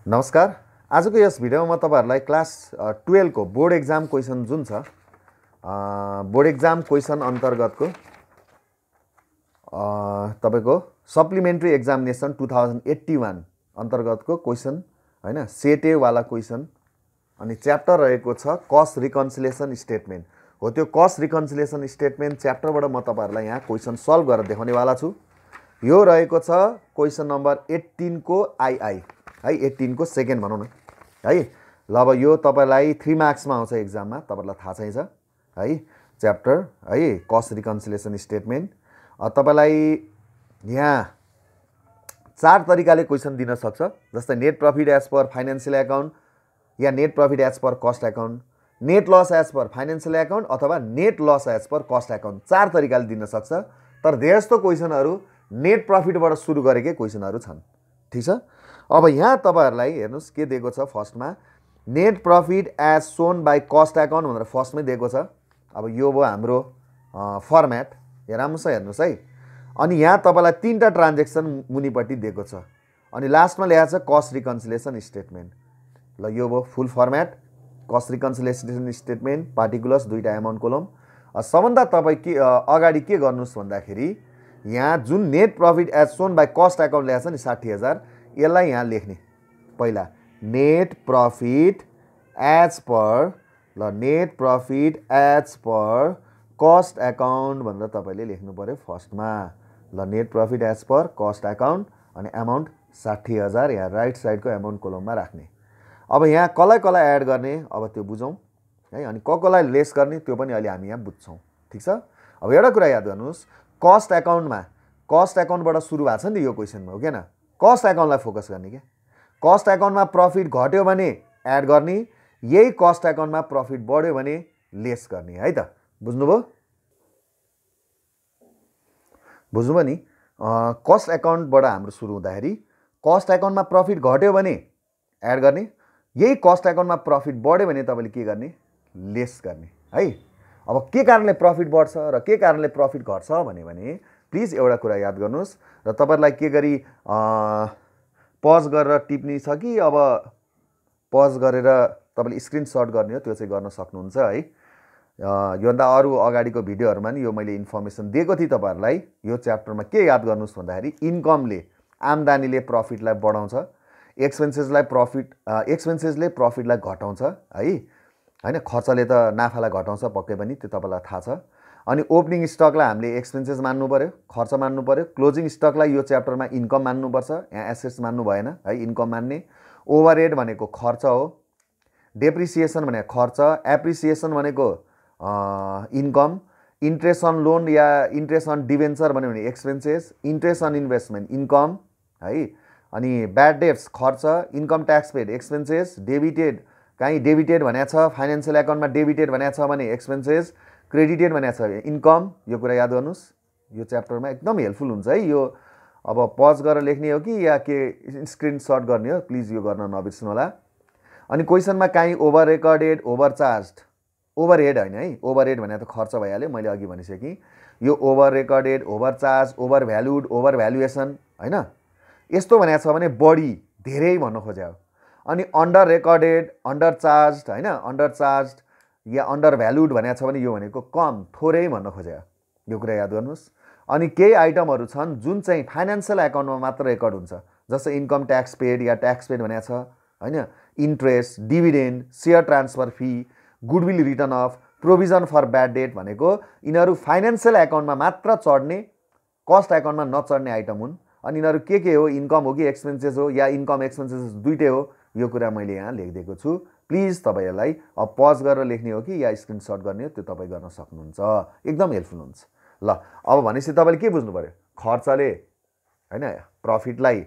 नमस्कार। आजको यस भिडियोमा म तपाईहरुलाई क्लास 12 को बोर्ड एक्जाम क्वेशन जुन छ बोर्ड एक्जाम क्वेशन अन्तर्गतको तपाईको सप्लिमेन्ट्री एक्जामिनेसन 2081 अन्तर्गतको क्वेशन हैन सेट ए वाला क्वेशन अनि च्याप्टर रहेको छ कस्ट रिकन्सिलिएसन स्टेटमेन्ट हो। त्यो कस्ट रिकन्सिलिएसन स्टेटमेन्ट च्याप्टरबाट म तपाईहरुलाई यहाँ क्वेशन सल्भ गरेर देखाउने वाला छु। यो रहेको छ क्वेशन नम्बर 18 को आई है 18 को सेकेन्ड भनौं न है। ल अब यो तपाईलाई 3 मार्क्समा आउँछ एक्जाममा, तपाईलाई थाहा छैछ है। च्याप्टर है कस्ट रिकन्सिलिएसन स्टेटमेन्ट तपाईलाई यहाँ 4 तरिकाले क्वेशन दिन सक्छ। जस्तै net profit as per financial account या net profit as per cost account, net loss as per financial account अथवा net loss as per cost account, 4 तरिकाले दिन सक्छ। तर धेरै जस्तो क्वेशनहरु नेट प्रॉफिटबाट सुरु गरेकै क्वेशनहरु छन्। ठीक छ। अब यहाँ तपाईहरुलाई हेर्नुस् के दिएको छ। फर्स्टमा net profit as shown by cost account भनेर फर्स्टमै दिएको छ। अब यो भयो हाम्रो फर्मेट, यहाँ राम्रोसँग हेर्नुस् है। अनि यहाँ तपाईलाई 3 टा ट्रान्ज्याक्सन मुनिपट्टि दिएको छ अनि लास्टमा लेखेको छ कस्ट रिकन्सिलिएसन स्टेटमेन्ट। ल यो भयो full format cost reconciliation statement particulars 2 टा अमाउन्ट कोलम। सबभन्दा तपाई के अगाडि के गर्नुस् भन्दाखेरि यहाँ जुन net profit as shown by cost account लेखेको छ नि 60,000, यसलाई यहाँ लेख्ने। पहिला net profit as per net profit as per cost account भनेर तपाईले लेख्नु पर्यो फर्स्टमा। Net profit as per cost account अनि अमाउन्ट 60,000 यहाँ राइट साइडको अमाउन्ट कोलममा राख्ने। अब यहाँ कसलाई एड गर्ने अब त्यो बुझौं है। अनि कसलाई लेस गर्ने त्यो पनि अहिले हामी यहाँ बुझ्छौं। ठीक छ। अब एउटा कुरा याद गर्नुस्, कस्ट अकाउन्टमा कस्ट अकाउन्टबाट सुरु भएको छ नि यो क्वेशनमा, हो हैन। कस्ट अकाउन्टलाई फोकस गर्ने के। कस्ट अकाउन्टमा प्रॉफिट घट्यो भने एड गर्ने, यही कस्ट अकाउन्टमा प्रॉफिट बढ्यो भने लेस गर्ने है त। बुझ्नुभयो? बुझ्नुभयो नि। कस्ट अकाउन्टबाट हाम्रो सुरु हुँदाखेरि कस्ट अकाउन्टमा प्रॉफिट घट्यो भने एड गर्ने, यही कस्ट अकाउन्टमा प्रॉफिट बढ्यो भने तपाईले के गर्ने लेस गर्ने है। अब के कारणले प्रॉफिट बढ्छ र के कारणले प्रॉफिट घट्छ भने प्लिज एउटा कुरा याद गर्नुस् र तपाईहरुलाई के गरी पज गरेर टिप्नी छ कि अब पज गरेर तपाईले स्क्रिनशट गर्ने हो त्यो चाहिँ गर्न सक्नुहुन्छ है। यो भन्दा अरु अगाडिको भिडियोहरुमा नि यो मैले इन्फर्मेसन दिएको थिए तपाईहरुलाई। यो च्याप्टरमा के याद गर्नुस् भन्दाखेरि इन्कमले आम्दानीले प्रॉफिटलाई बढाउँछ, एक्सपेन्सेसले प्रॉफिटलाई घटाउँछ है। हैन खर्चले त नाफालाई घटाउँछ पक्कै पनि, त्यो तपाईलाई थाहा छ। अनि ओपनिङ स्टकलाई हामीले एक्सपेन्सेस मान्नु पर्यो, खर्च मान्नु पर्यो। क्लोजिङ स्टकलाई यो च्याप्टरमा इन्कम मान्नु पर्छ, यहाँ एसेट्स मान्नु भएन है, इन्कम मान्ने। ओभरहेड भनेको खर्च हो, डेप्रिसिएसन भनेको खर्च, एप्रिसिएसन भनेको इन्कम, इन्ट्रेस्ट अन लोन या इन्ट्रेस्ट अन डिबेन्चर भन्यो भने expenses, interest on investment income है। अनि ब्याड डेब्ट्स खर्च, income tax paid expenses, debited कहीँ डेबिटेड भनेको छ, फाइनान्शियल अकाउन्टमा डेबिटेड भनेको छ भने एक्सपेन्सेस, क्रेडिटेड भनेको छ इन्कम। यो कुरा याद गर्नुस्, यो च्याप्टरमा एकदम हेल्पफुल हुन्छ है। यो अब पज गरेर लेख्ने हो कि या के स्क्रिनशट गर्ने हो, प्लिज यो गर्न नबिर्सनु होला। अनि क्वेशनमा कहीँ over recorded, over charged, overhead हैन है, ओभरहेड भने त खर्च भइहाल्यो, मैले अघि भनिसकेँ। यो over recorded, over charge, over valued, over valuation हैन, यस्तो भनेको छ भने बढी धेरै भन्न खोज्यो। अनि अन्डर रेकर्डेड, अन्डर चार्ज्ड हैन, अन्डर चार्ज्ड या अन्डर भ्यालुड भनेको छ भने यो भनेको कम थोरै भन्न खोज्यो। यो कुरा याद गर्नुस्। अनि केही आइटमहरु छन् जुन चाहिँ फाइनान्शियल अकाउन्टमा मात्र रेकर्ड हुन्छ, जस्तै इन्कम ट्याक्स पेड या ट्याक्स पेड भनेको छ हैन, interest, dividend, share transfer fee, goodwill return off, provision for bad debt भनेको यिनीहरु फाइनान्शियल अकाउन्टमा मात्र चढ्ने, कस्ट अकाउन्टमा नचढ्ने आइटम हुन्। अनि यिनीहरु के हो, इन्कम हो कि एक्सपेन्सेस हो या इन्कम एक्सपेन्सेस दुईटै हो, यो कुरा मैले यहाँ लेखिदिएको छु। प्लिज तपाईहरुलाई अब पज गरेर लेख्ने हो कि या स्क्रिनशट गर्ने हो त्यो तपाई गर्न सक्नुहुन्छ, एकदम हेल्पफुल हुन्छ। ल अब भनेपछि तपाईले के बुझ्नु पर्यो, खर्चले हैन प्रॉफिटलाई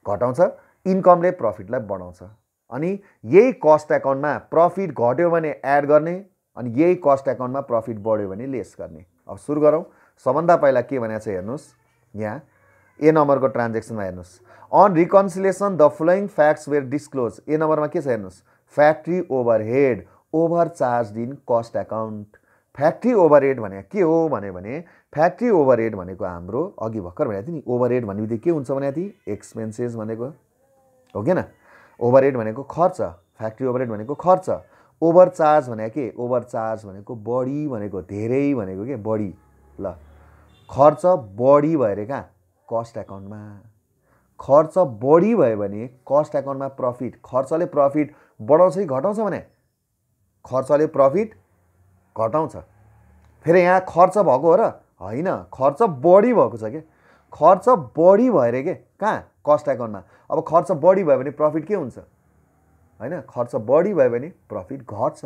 घटाउँछ, इन्कमले प्रॉफिटलाई बढाउँछ। अनि यही कस्ट अकाउन्टमा प्रॉफिट घट्यो भने एड गर्ने, अनि यही कस्ट अकाउन्टमा प्रॉफिट बढ्यो भने लेस गर्ने। अब सुरु गरौँ। सबभन्दा पहिला के भनेको छ हेर्नुस्, यहाँ ए नम्बरको ट्रान्ज्याक्सनमा हेर्नुस्। On reconciliation the following facts were disclose. A नम्बरमा के छ हेर्नुस्, factory overhead over charge in cost account. Factory overhead भने के हो भने फ्याक्ट्री ओभरहेड भनेको हाम्रो अघि भर्खर भनेको थिए नि, ओभरहेड भन्ने बित्तिकै के हुन्छ भने एक्सपेन्सेस भनेको हो के न। ओभरहेड भनेको खर्च, फ्याक्ट्री ओभरहेड भनेको खर्च। ओभरचार्ज भनेको के? ओभरचार्ज भनेको बढी भनेको, धेरै भनेको के? बढी। ल खर्च बढी भएर कहाँ? कस्ट एकाउन्टमा। खर्च बढी भयो भने कस्ट एकाउन्टमा प्रफिट। खर्चले प्रफिट बढाउँछ कि घटाउँछ भने? खर्चले प्रफिट घटाउँछ। फेरि यहाँ खर्च भएको हो र? होइन, खर्च बढी भएको छ के? खर्च बढी भएर के? कहाँ? कस्ट एकाउन्टमा। अब खर्च बढी भयो भने प्रफिट के हुन्छ? होइन, खर्च बढी भयो भने प्रफिट घट्छ।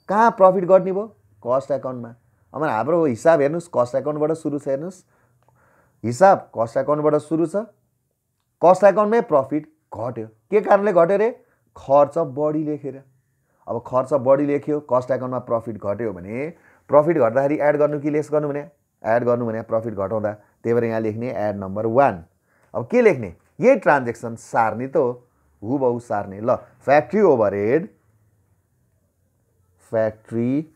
कहाँ प्रफिट घट्ने भयो? कस्ट एकाउन्टमा। अब हाम्रो हिसाब हेर्नुहोस्, कस्ट एकाउन्टबाट सुरु छ। हेर्नुहोस्, हिसाब कस्ट एकाउन्टबाट सुरु छ। कस्ट एकाउन्टमै प्रफिट घट्यो। के कारणले घट्यो रे? खर्च बढी लेखेर। अब खर्च बढी लेख्यो, कस्ट एकाउन्टमा प्रफिट घट्यो भने प्रफिट घट्दाखेरि एड गर्नु कि लेस गर्नु भने? एड गर्नु भने प्रफिट घटाउँदा। त्यही भएर यहाँ लेख्ने एड नम्बर 1। अब के लेख्ने? यही ट्रान्जेक्सन सार्ने त हो, हुबहु सार्ने। ल फ्याक्ट्री ओभरहेड, फ्याक्ट्री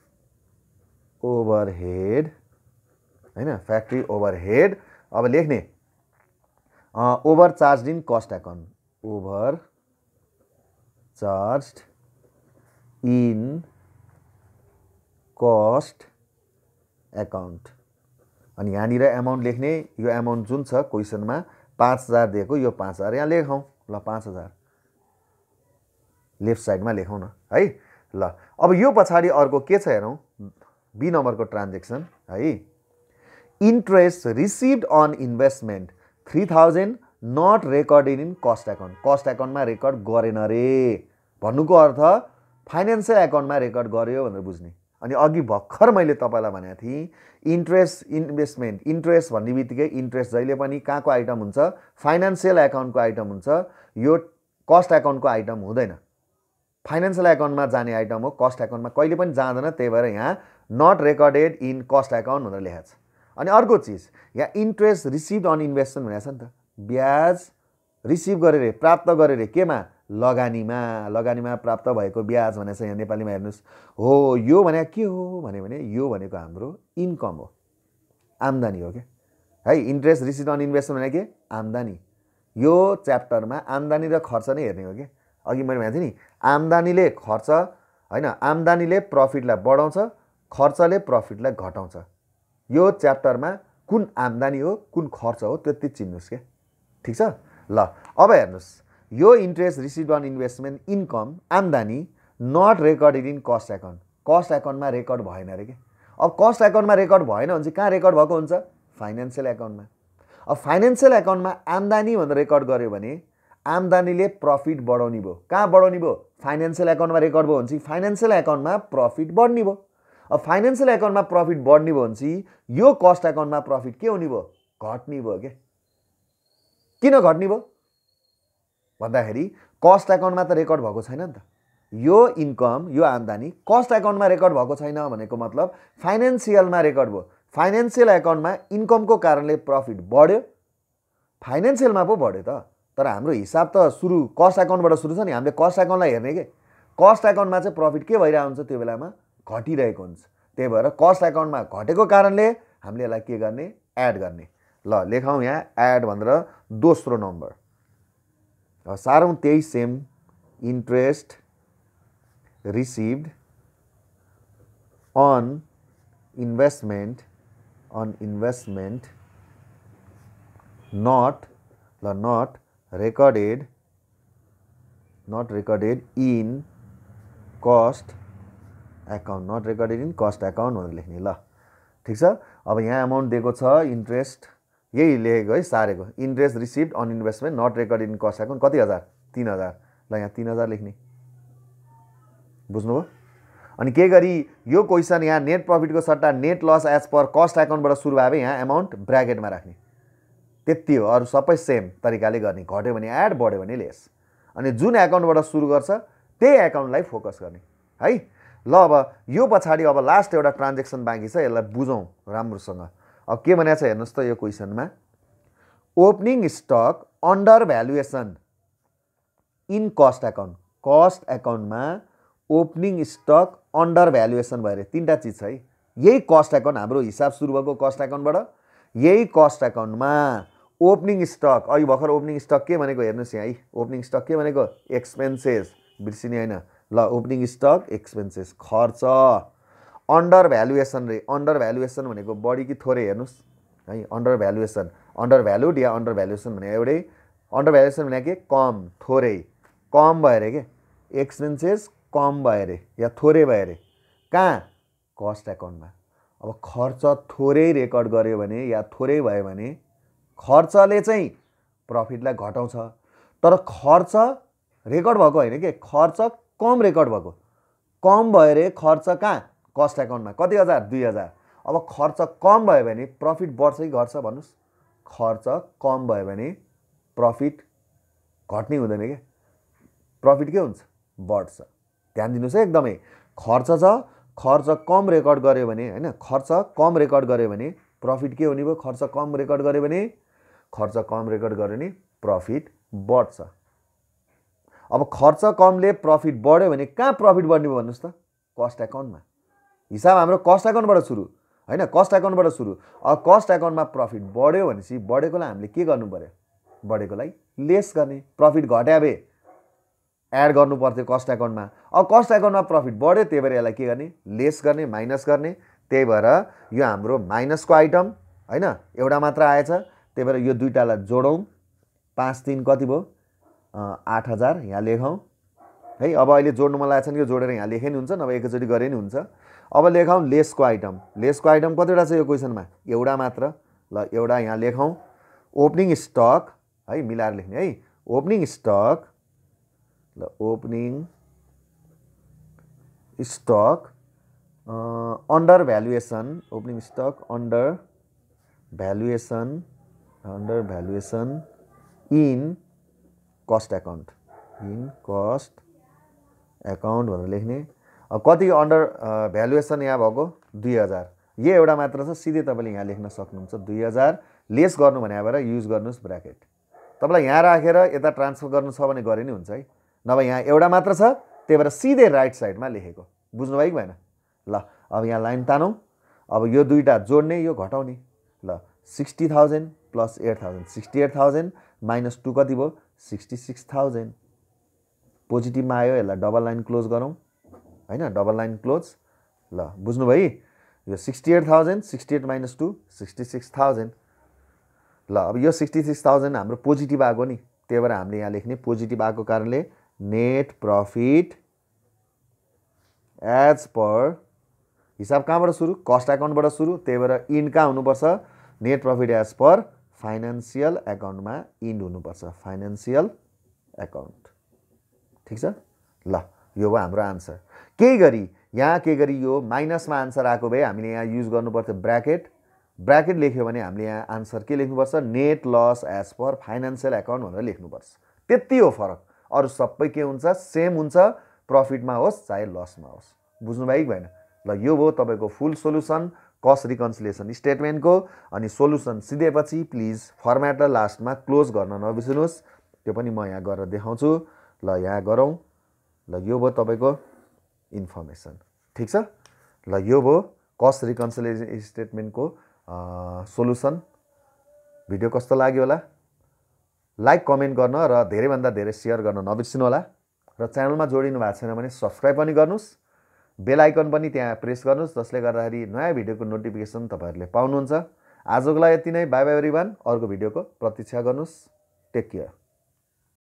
ओभरहेड, हैन, फ्याक्ट्री ओभरहेड। अब लेख्ने over charge in cost account, over charge in cost account. अनि यहाँनिर एमाउन्ट लेख्ने। यो एमाउन्ट जुन छ क्वेसनमा 5000 दिएको, यो 5000 यहाँ लेखौँ। ल 5000 लेफ्ट साइडमा लेखौँ न है। ल अब यो पछाडि अर्को के छ हेरौँ, बी नम्बरको ट्रान्जेक्सन है। Interest received on investment 3000 not recorded in cost account. Cost एकाउन्टमा रेकर्ड गरेन रे भन्नुको अर्थ फाइनेन्सियल एकाउन्टमा रेकर्ड गर्यो भनेर बुझ्ने। अनि अघि भर्खर मैले तपाईँलाई भनेको थिएँ, इन्ट्रेस्ट इन्भेस्टमेन्ट, इन्ट्रेस्ट भन्ने बित्तिकै इन्ट्रेस्ट जहिले पनि कहाँको आइटम हुन्छ? फाइनेन्सियल एकाउन्टको आइटम हुन्छ। यो कस्ट एकाउन्टको आइटम हुँदैन। फाइनेन्सियल एकाउन्टमा जाने आइटम हो, कस्ट एकाउन्टमा कहिले पनि जाँदैन। त्यही भएर यहाँ not recorded in cost account भनेर लेखेको छ। अनि अर्को चिज, यहाँ इन्ट्रेस्ट रिसिभड अन इन्भेस्टमेन्ट भनेको छ नि त। ब्याज रिसिभ गरेर, प्राप्त गरेर, केमा? लगानीमा। लगानीमा प्राप्त भएको ब्याज भनेको छ यहाँ नेपालीमा। हेर्नुहोस्, हो यो भनेको के हो भने यो भनेको हाम्रो इन्कम हो, आम्दानी हो क्या है। इन्ट्रेस्ट रिसिभ अन इन्भेस्टमेन्ट भनेको के? आम्दानी। यो च्याप्टरमा आम्दानी र खर्च नै हेर्ने हो क्या। अघि मैले भनेको थिएँ नि, आम्दानीले खर्च, होइन, आम्दानीले प्रफिटलाई बढाउँछ, खर्चले प्रफिटलाई घटाउँछ। यो च्याप्टरमा कुन आम्दानी हो, कुन खर्च हो, त्यति चिन्नुहोस् क्या। ठिक छ। ल अब हेर्नुहोस्, यो interest receive on investment income, आम्दानी, not recorded in cost account. Cost एकाउन्टमा रेकर्ड भएन अरे क्या। अब कस्ट एकाउन्टमा रेकर्ड भएन भने चाहिँ कहाँ रेकर्ड भएको हुन्छ? फाइनेन्सियल एकाउन्टमा। अब फाइनेन्सियल एकाउन्टमा आम्दानी भनेर रेकर्ड गर्यो भने आम्दानीले प्रफिट बढाउने भयो। कहाँ बढाउने भयो? फाइनेन्सियल एकाउन्टमा रेकर्ड भयो भने चाहिँ फाइनेन्सियल एकाउन्टमा प्रफिट बढ्ने भयो। अब फाइनेन्सियल एकाउन्टमा प्रफिट बढ्ने भयो भने चाहिँ यो कस्ट एकाउन्टमा प्रफिट के हुने भयो? घट्ने भयो क्या। किन घट्ने भयो भन्दाखेरि कस्ट एकाउन्टमा त रेकर्ड भएको छैन नि त। यो इन्कम, यो आम्दानी कस्ट एकाउन्टमा रेकर्ड भएको छैन भनेको मतलब फाइनेन्सियलमा रेकर्ड भयो। फाइनेन्सियल एकाउन्टमा इन्कमको कारणले प्रफिट बढ्यो, फाइनेन्सियलमा पो बढ्यो त। तर हाम्रो हिसाब त सुरु कस्ट एकाउन्टबाट सुरु छ नि। हामीले कस्ट एकाउन्टलाई हेर्ने के? कस्ट एकाउन्टमा चाहिँ प्रफिट के भइरहेको हुन्छ? त्यो बेलामा घटिरहेको हुन्छ। त्यही भएर कस्ट एकाउन्टमा घटेको कारणले हामीले यसलाई के गर्ने? एड गर्ने। ल लेखौँ यहाँ एड भनेर दोस्रो नम्बर। सारौँ त्यही same, interest received on investment not recorded in cost account, not recorded in cost account भनेर लेख्ने। ल ठिक छ। अब यहाँ एमाउन्ट दिएको छ, इन्ट्रेस्ट यही लेखेको है, सारेको। Interest received on investment not recorded in cost account कति हजार? 3000। ल यहाँ 3000 लेख्ने। बुझ्नुभयो? अनि के गरी यो क्वेसन यहाँ नेट प्रफिटको सट्टा net loss as per cost एकाउन्टबाट सुरु भए यहाँ एमाउन्ट ब्र्याकेटमा राख्ने। त्यति हो, अरू सबै सेम तरिकाले गर्ने। घट्यो भने एड, बढ्यो भने लेस। अनि जुन एकाउन्टबाट सुरु गर्छ त्यही एकाउन्टलाई फोकस गर्ने है। ल अब यो पछाडि अब लास्ट एउटा ट्रान्जेक्सन बाँकी छ, यसलाई बुझौँ राम्रोसँग। अब के भनेको छ हेर्नुहोस् त यो क्वेसनमा, opening stock under valuation in cost account. Cost एकाउन्टमा ओपनिङ स्टक अन्डर भ्यालुएसन भएर तीनटा चिज छ है। यही कस्ट एकाउन्ट हाम्रो हिसाब सुरु भएको कस्ट एकाउन्टबाट, यही कस्ट एकाउन्टमा ओपनिङ स्टक अहिले भर्खर ओपनिङ स्टक के भनेको हेर्नुहोस् यहाँ है ओपनिङ स्टक के भनेको एक्सपेन्सेस बिर्सिने होइन ल ओपनिङ स्टक एक्सपेन्सेस खर्च अन्डर भ्यालुएसन भनेको बढी कि थोरै हेर्नुहोस् है अन्डर भ्यालुड या अन्डर भ्यालुएसन भने एउटै अन्डर भ्यालुएसन भने के कम थोरै कम भयो अरे के एक्सपेन्सेस कम भयो अरे या थोरै भयो अरे कहाँ कस्ट एकाउन्टमा अब खर्च थोरै रेकर्ड गर्यो भने या थोरै भयो भने खर्चले चाहिँ प्रफिटलाई घटाउँछ तर खर्च रेकर्ड भएको होइन के खर्च कम रेकर्ड भएको कम भयो अरे खर्च कहाँ कस्ट एकाउन्टमा कति हजार 2000 अब खर्च कम भयो भने प्रफिट बढ्छ कि घट्छ भन्नुहोस् खर्च कम भयो भने प्रफिट घट्ने हुँदैन के प्रफिट के हुन्छ बढ्छ ध्यान दिनुहोस् है एकदमै खर्च कम रेकर्ड गर्यो भने हैन खर्च कम रेकर्ड गर्यो भने प्रफिट के हुने भयो खर्च कम रेकर्ड गर्यो भने प्रफिट बढ्छ अब खर्च कमले प्रफिट बढ्यो भने कहाँ प्रफिट बढ्ने भयो भन्नुहोस् त कस्ट एकाउन्टमा हिसाब हाम्रो कस्ट एकाउन्टबाट सुरु हैन कस्ट एकाउन्टबाट सुरु अब कस्ट एकाउन्टमा प्रफिट बढ्यो भनेपछि बढेकोलाई हामीले के गर्नु पर्यो बढेकोलाई लेस गर्ने प्रफिट घट्या भए एड गर्नु पर्थ्यो कस्ट एकाउन्टमा अब कस्ट एकाउन्टमा प्रफिट बढ्यो त्यही भएर यसलाई के गर्ने लेस गर्ने माइनस गर्ने त्यही भएर यो हाम्रो माइनसको आइटम हैन एउटा मात्र आएछ त्यही भएर यो दुईटालाई जोडौं 5 3 कति भयो 8000 यहाँ लेखौं है अब अहिले जोड्नु मन लागेछ नि यो जोडेर यहाँ लेखे नि हुन्छ नभए एकैचोटी गरे नि हुन्छ अब लेखौं लेसको आइटम कतिवटा छ यो क्वेशनमा एउटा मात्र ल एउटा यहाँ लेखौं ओपनिङ स्टक है मिलाएर लेख्ने है ओपनिङ स्टक ल opening stock under valuation opening stock under valuation in cost account भनेर लेख्ने अब कति अन्डर भ्यालुएसन यहाँ भएको 2000 यो एउटा मात्र छ सिधै तपाईले यहाँ लेख्न सक्नुहुन्छ 2000 लेस गर्नु भने भएर युज गर्नुस् ब्र्याकेट तपाईलाई यहाँ राखेर यता ट्रान्सफर गर्नु छ भने गरे नि हुन्छ है नभए यहाँ एउटा मात्र छ त्यही भएर सिधै राइट साइडमा लेखेको बुझ्नु भयो कि भएन ल अब यहाँ लाइन तानौं अब यो दुईटा जोड्ने यो घटाउने ल 60000 प्लस 8000 68000 माइनस 2 कति भयो 66000 पोजिटिभमा आयो यसलाई डबल लाइन क्लोज गरौँ हैन डबल लाइन क्लोज ल बुझ्नु भयो यो 68000 68 माइनस 2 66000 ल अब यो 66000 हाम्रो पोजिटिभ आको नि त्यही भएर हामीले यहाँ लेख्ने पोजिटिभ आको कारणले नेट प्रॉफिट एज पर हिसाब कहाँबाट सुरु कस्ट एकाउन्टबाट सुरु त्यही भएर इन कहाँ हुनुपर्छ net profit as per financial एकाउन्टमा इन हुनुपर्छ फाइनान्शियल एकाउन्ट ठीक छ ल यो हो हाम्रो आन्सर केही गरी यो माइनसमा आन्सर आएको भए हामीले यहाँ युज गर्नु पर्थ्यो ब्र्याकेट लेख्यो भने हामीले यहाँ आन्सर के लेख्नुपर्छ net loss as per financial account भनेर लेख्नुपर्छ त्यति हो फरक अरु सबै के हुन्छ सेम हुन्छ प्रफिटमा होस् चाहे लसमा होस् बुझ्नु भयो कि भएन ल यो हो तपाईको फुल सोलुसन कस्ट रिकन्सिलिएसन स्टेटमेन्टको अनि सोलुसन सिधेपछि प्लिज फर्म्याटलाई लास्टमा क्लोज गर्न नबिर्सनुस् त्यो पनि म यहाँ गरेर देखाउँछु ल यहाँ गरौँ ल यो भयो तपाईको इन्फर्मेसन ठीक छ ल यो भयो कस्ट रिकन्सिलिएसन स्टेटमेन्टको सोलुसन भिडियो कस्तो लाग्यो होला लाइक कमेन्ट गर्न र धेरै भन्दा धेरै शेयर गर्न नबिर्सनु होला र च्यानलमा जोडिनु भएको छैन भने सब्स्क्राइब पनि गर्नुस् बेल आइकन पनि त्यहाँ प्रेस गर्नुस् जसले गर्दाखेरि नयाँ भिडियोको नोटिफिकेसन तपाईहरुले पाउनुहुन्छ आजको लागि यति नै बाइ बाइ एभ्रीवन अर्को भिडियोको प्रतीक्षा गर्नुस् टेक केयर